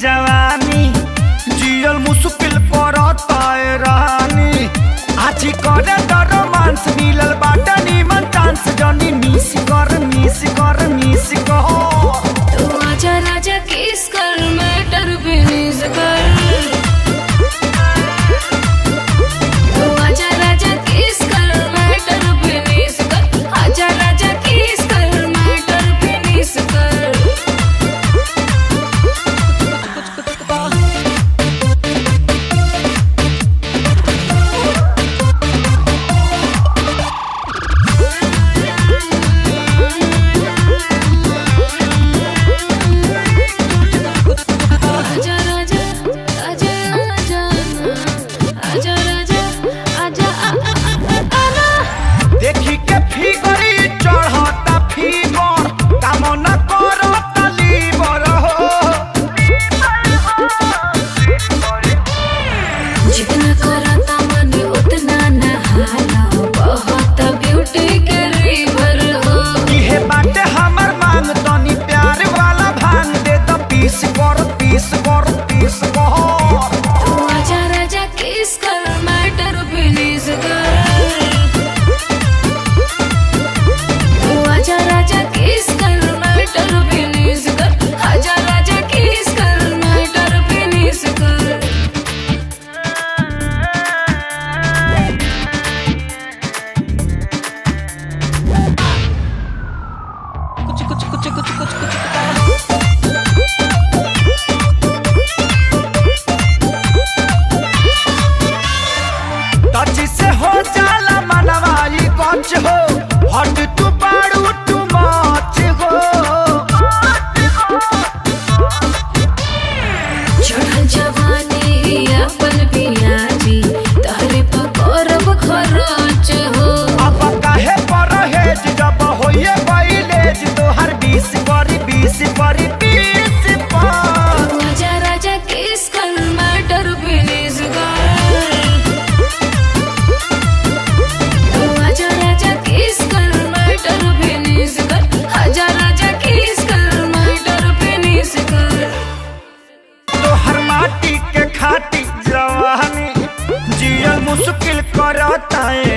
जवानी जियल मुश्किल करता ए रानी। आजी करे द रोमांस मिलल बाटे नीमन चांस, जनी मिस कर मिस कर मिस कर। तू आजा राजा किस कर, मैटर फिनिश कर। तू आजा राजा किस कर, मैटर फिनिश कर। आजा राजा किस कर, मैटर फिनिश कर। आजा राजा आजा आजा ना। आजा राजा आजा आ आ आ आ आना। देखी के फिगरी चढ़ता फीवर, काम न करता लीवर हो। जितना करता मन उतना नहाला, बहुत ब्यूटी के रिवर हो। इहे बाटे हमर मांग, तनी प्यार वाला भांग दे द पीस कर पीस कर पीस कर। तू आजा राजा किस कर, मैटर फिनिश कर। तू आजा राजा किस कर, मैटर फिनिश कर। आजा राजा किस कर, मैटर फिनिश कर। टच से हो जाला मनवाई गच हो, हट तू बाड़ू तू मच हो। चढ़ल जवानी अपन पियाजी, तहरे पकड़ब खरोच हो। अब काहे परहेज जब होइए बैलेज, तोहर बीस परी बीस परी बीस पर। तू आजा राजा किस कर, मैटर फिनिश कर। तू आजा राजा किस कर, मैटर फिनिश कर। आजा राजा किस कर, मैटर फिनिश कर। तोहर माटी के खाटी जवानी जियल मुश्किल करता है।